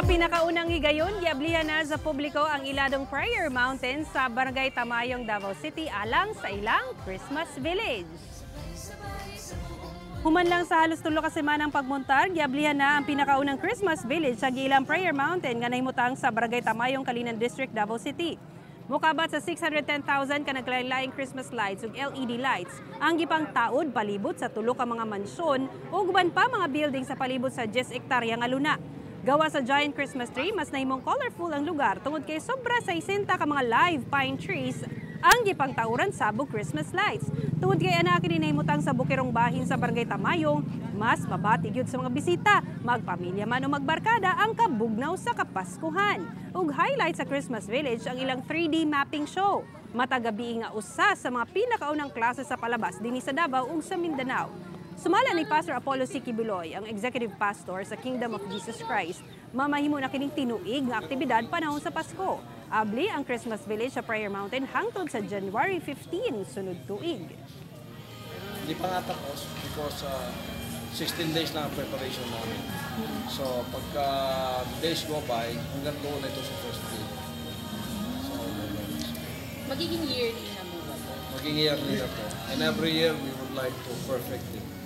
Pinakaunang higayon, giablihan na sa publiko ang iladong Prayer Mountain sa Barangay Tamayong, Davao City alang sa ilang Christmas Village. Human lang sa halos 3 ka semanang pagmontar, giablihan na ang pinakaunang Christmas Village sa Gilang Prayer Mountain nga nahimutang sa Barangay Tamayong, Calinan District, Davao City. Mukabat sa 610,000 ka nagkalain-laing Christmas lights ug LED lights ang gipang taod palibot sa tulo ka mga mansyon ug uban pa mga building sa palibot sa 10 hektarya nga luna. Gawa sa giant Christmas tree, mas nahimong colorful ang lugar tungod kay sobra sa 60 ka mga live pine trees ang gipangtauran sabog Christmas lights. Tungod kay ana kini nahimutang sa bukirong bahin sa Barangay Tamayong, mas mabati gyud sa mga bisita, magpamilya man o magbarkada, ang kabugnaw sa Kapaskuhan. Ug highlight sa Christmas Village ang ilang 3D mapping show. Matag gabii nga usa sa mga pinakaunang klase sa palabas dinhi sa Davao ug sa Mindanao. Sumala ni Pastor Apollo C. Quiboloy, ang executive pastor sa Kingdom of Jesus Christ, mamahimo na kining tinuig nga aktibidad panahon sa Pasko. Abli ang Christmas Village sa Prayer Mountain hangtod sa January 15 sunod tuig. Hindi pa nga tapos because 16 days lang ang preparation namin. So, pagka days go by, hanggang doon na ito sa first day. So, Magiging yearly na mo ba to? Maging yearly na to. And every year, we would like to perfect it.